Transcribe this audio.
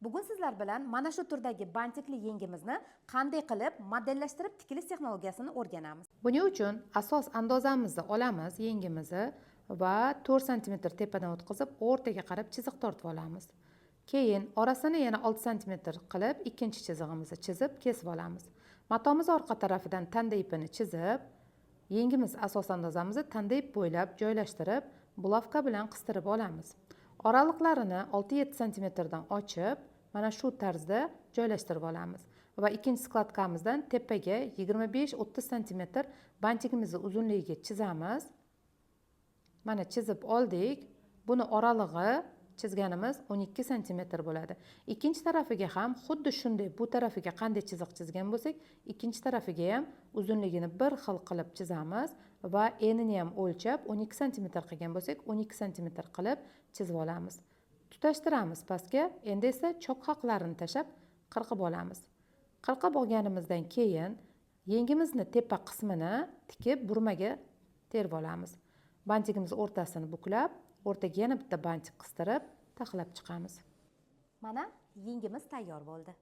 Bugun sizlar bilan mana shu turdagi bantikli yengimizni qanday qilib modellashtirib tikilish texnologiyasini o'rganamiz. Buning uchun asos andozamizni olamiz, yengimizni, va 4 santimetr tepadan o'tkazib, o'rtaga qarab chiziq tortib olamiz. Keyin orasini yana 6 santimetr qilib ikkinchi chizig'imizni chizib kesib olamiz. Matomiz orqa tarafidan tanda ipini chizib, yengimiz asos andozamizni tanda ip bo'ylab joylashtirib, bulavka bilan qistirib olamiz. Oraliqlarini 6-7 santimetrdan ochib, mana shu tarzda joylashtirib olamiz. Va ikkinchi skladkamizdan tepaga 25-30 santimetr bantigimizni uzunligiga chizamiz. Mana chizib oldik. Buni oralig'i chizganimiz 12 santimetr bo'ladi. Ikkinchi tarafiga ham xuddi shunday, bu tarafiga qanday chiziq chizgan bo'lsak, ikkinchi tarafiga ham uzunligini bir xil qilib chizamiz va enini ham o'lchab 12 santimetr qilgan bo'lsak, 12 santimetr qilib chizib olamiz. Tutashtiramiz pastga, endi esa chok haqlarini tashlab qirqib olamiz. Qirqib olganimizdan keyin yengimizni tepa qismini tikib burmaga terib olamiz. Bantigimiz o'rtasini buklab, o'rtaga yana bitta bantik qistirib taxlab chiqamiz. Mana yengimiz tayyor bo'ldi.